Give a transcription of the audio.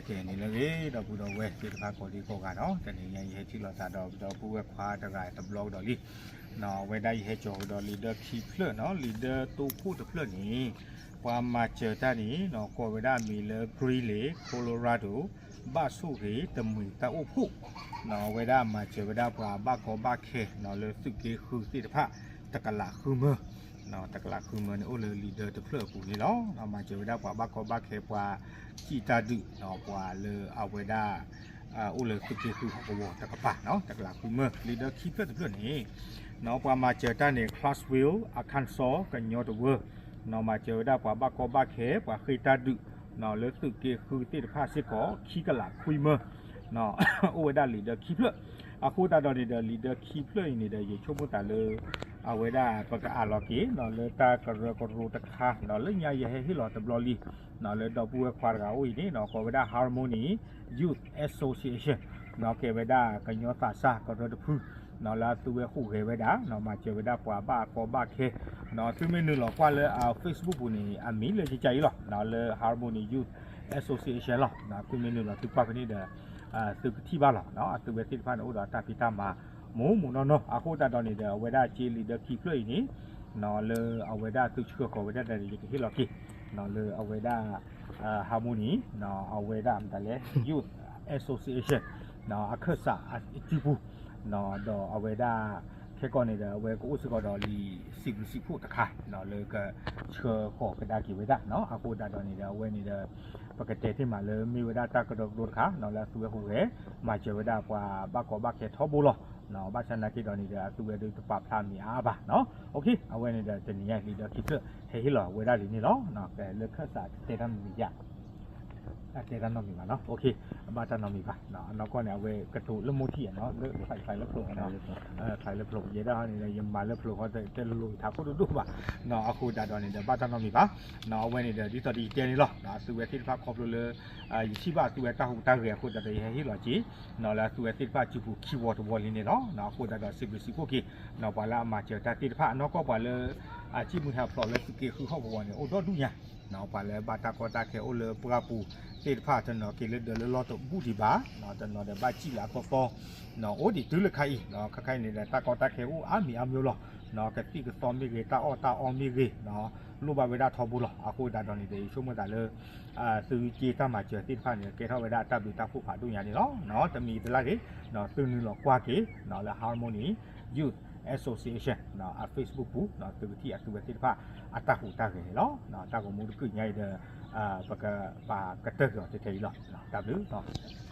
ကဲန့ၣ်လၢအဂ့ၤ ဒီပုၢ်ဒီဝဲၢ်သ့ၣ်တဖၣ်ကိးဒံကိးဂၤနီၤ, တနံၤညါယဟဲထံၣ်လိာ်သးဒီး ဒီပုၢ်ဝဲၢ်ခွါတဂၤတဘျီကဒီးလံ. အဝဲဒၣ်ယဟဲကၠီၤကဒီးလံာ်ဒၢခံဖျၢၣ်နီၤ, လံာ်ဒၢတိခိၣ်တဖျၢၣ်န့ၣ် ပှၤမၤစၢၤတၢ်န့ၣ်နီၤ ကိးဝဲဒၣ်အမံၤလၢ Greeley Colorado ဘၣ်ဆိၣ်ဂ့ၤတမှံၤတၢ်အိၣ်ဖှိၣ်နီၤ, အဝဲဒၣ်မၤစၢၤဝဲဒၣ်ပှၤဘၣ်ကီဘၣ်ခဲနီၤ လၢသုးက့ဃုသ့ၣ်တဖၣ် တကလးဃုမၢ တကလးဃုမၢန့ၣ် အိၣ်လၢလံာ်ဒၢတဖျၢၣ်အပူၤန့ၣ်လီၤ. မၤစၢၤဝဲဒၣ်ပှၤဘၣ်ကီဘၣ်ခဲ ပှၤစံၣ်တၢ်ဒုးနီၤ ပှၤလၢအဝဲဒၣ် အိၣ်လၢသုးက့ဃုဟီၣ်ကဝီၤတကပၤနီၤ တကလးဃုမၢ လံာ်ဒၢခံဖျၢၣ်တဖျၢၣ်န့ၣ်နီၤ ပှၤမၤစၢၤတၢ်န့ၣ် Clarksville Arkansas ကညီတဝၢနီၤ မၤစၢၤဝဲဒၣ်ပှၤဘၣ်ကီဘၣ်ခဲ ပှၤဃ့ၢ်တၢ်ဒုးနီၤ လၢသုးက့ဃုသ့ၣ်တဖၣ်စ့ၢ်ကီး ခံကလးခွံမၢ အိၣ်ဝဲဒၣ်လံာ်ဒၢခံဖျၢၣ်. အဃိသတးဒီးန့ၣ်ဒီး လံာ်ဒၢခံဖျၢၣ်အံၤန့ၣ်ဒီး ယဆိကမိၣ်သးလၢ အဝဲဒၣ်ပကအးလီၤက့ၤနီၤ လၢတၢ်ကရၢကရိတခါနီၤ လၢညါယဟဲဟ့ၣ်လီၤတဘျီလံနီၤ လၢဒီပုၢ်ဝဲၢ်ခွါတဂၤအိၣ်အံၤန့ၣ်နီၤ ကိးဝဲဒၣ် Harmony Youth Association နီၤ ကဲဝဲဒၣ်ကညီသးစၢ်ကရၢတဖုနီၤ လၢအသုဝဲဟူးဂဲၤဝဲဒၣ်နီၤ မၤစၢၤဝဲဒၣ်ပှၤဘၣ်ကီဘၣ်ခဲနီၤ သုမ့ၢ်နုာ်လီၤကွၢ်လၢအ Facebook ပူၤန့ၣ် အမံၤလၢကကါအံၤလီၤ လၢ Harmony Youth Association လီၤ. သုမ့ၢ်နုာ်လီၤသုကွၢ်ဖဲန့ၣ်ဒီး သုကထံၣ်ဘၣ်လီၤ. အသုဝဲသ့ၣ်တဖၣ်န့ၣ် အိၣ်ဒီးတၢ်ဖံးတၢ်မၤ မူးမူးနီၢ်နီၢ် အဃိသတးဒီးန့ၣ်ဒီး အဝဲဒၣ်က့လံာ်ဒၢခံဖျၢၣ်အံၤန့ၣ် လၢအဝဲဒၣ်သုဆှၢဃီၤဝဲဒၣ်ဒီး ယကဟ့ၣ်လီၤက့ၤ လၢအဝဲဒၣ် Harmony အဝဲဒၣ်မတၤလဲၣ် Youth Association အခၢၣ်စးအစုပူၤ ဒီးအဝဲဒၣ် ခဲကီၢ်န့ၣ်ဒီး အဝဲကအိၣ်စ့ၢ်ကီးဒီးလံာ်စံးဘျုးစံးဖှိၣ်တခါ လၢကဆှၢဃီၤကဒါက့ၤဝဲဒၣ် အဃိသတးဒီးန့ၣ်ဒီး အဝဲန့ၣ်ဒီး ပကတဲတ့ၢ်မးလၢမ့ၢ်ဝဲဒၣ်တၢ်ကရၢကရိတခါ လၢအသုဝဲဟူးဂဲၤ မၤစၢၤဝဲဒၣ်ပှၤဘၣ်ကီဘၣ်ခဲထီဘိလီၤ. ဘၣ်ဆၣ်နာ်က့ဒီးန့ၣ်ဒီး အသုဝဲဒၣ်တပာ်ဖျါမံၤအါအါဘၣ်. အဝဲန့ၣ်ဒီးတနံၤညါလံာ်ဒၢခံဖျၢၣ် ဟဲဟ့ၣ်လီၤဝဲဒၣ်လံန့ၣ်လီၤ. လၢခၢၣ်စးတဲတၢ်မံၤမံၤယါ အတဲတၢ်နီတမံၤဘၣ်နီၤ ဘၣ်တၢ်နီတမံၤဘၣ်. အနီၢ်ကီၢ်န့ၣ် အဝဲကတိၤလၢမိၢ်ထံၣ်နီၤ လၢ ဖျဲးလၢဖျိးနီၤ ဖျဲးလၢဖျိး ယဲဒၣ်ဟီန့ၣ် ယမၤလၢဖျိးဃီ တလိၣ်ထးခိၣ်ဒိၣ်ဒိၣ်ဘၣ်. အဃိသတးဒီးန့ၣ်ဒီး ဘၣ်တၢ်နီတမံၤဘၣ်. အဝဲန့ၣ်ဒီး ဒ်သိးဒီးယတဲန့ၣ်လီၤ အသုဝဲသ့ၣ်တဖၣ်ခီဖျိလၢ ယထံၣ်ဘၣ်အသုဝဲတၢ်ဟူးတၢ်ဂဲၤအဃိသတးဒီး ယဟဲဟ့ၣ်လီၤက့ၤ လၢအသုဝဲသ့ၣ်တဖၣ်စုပူၤခံဝီတဝီလံန့ၣ်လီၤ. အဃိသတးဒီး စံးဘျုးစံးဖှိၣ်က့ၤ ပှၤလၢအမၤစၢၤတၢ်သ့ၣ်တဖၣ် အနီၢ်ကီၢ်ပှၤလၢ အစံၣ်မုၢ်ဟဲဖျိးလၢသုးက့ဃုဟီၣ်ကဝီၤန့ၣ် အိၣ်ဒီဒူၣ်ညါ ပှၤလၢဘၣ်တၢ်ကီတၢ်ခဲအိၣ်လၢပှၢ်ပူၤသ့ၣ်တဖၣ် တနီၤက့ၤလၢဒၢးလၢလီၢ်တဘူၣ်ဒံးဘၣ် တနီၤဒီးဘၣ်စံၣ်လၢအသီသီ အိၣ်ဒံးတုၤလၢခါအံၤ ခါခါအံၤန့ၣ်ဒီး တၢ်ကီတၢ်ခဲအိၣ်အါမံၤအါမံၤလီၤ. ကသံၣ်ကသီမ့ၢ်ဂ့ၤ တၢ်အီၣ်တၢ်အီမ့ၢ်ဂ့ၤ လိၣ်ဘၣ်ဝဲဒၣ်ထီဘိလီၤ. အဃိသတးဒီးန့ၣ်ဒီး ယဆိကမိၣ်သးလၢ သုက့တၢ်မၤစၢၤသ့ၣ်တဖၣ်န့ၣ် ကဲထီၣ်ဝဲဒၣ်တၢ်ဘျုးတၢ်ဖှိၣ်ဖးဒိၣ်ညါန့ၣ်လီၤ. တမံၤတလၢ်ဂ့ၤ သုနုာ်လီၤကွၢ်က့ၤ လၢ Harmony Youth Association အ Facebook ပူၤ သုကထံၣ်အသုဝဲသ့ၣ်တဖၣ် အတၢ်ဟူးတၢ်ဂဲၤန့ၣ်လီၤ. တၢ်ဂီၤမူတကုၢ်ညါအံၤဒီး ပကဘၣ်ကတၢၢ်က့ၤအီၤထဲထဲအံၤလီၤ. တၢ်ဘျုးလီၤ.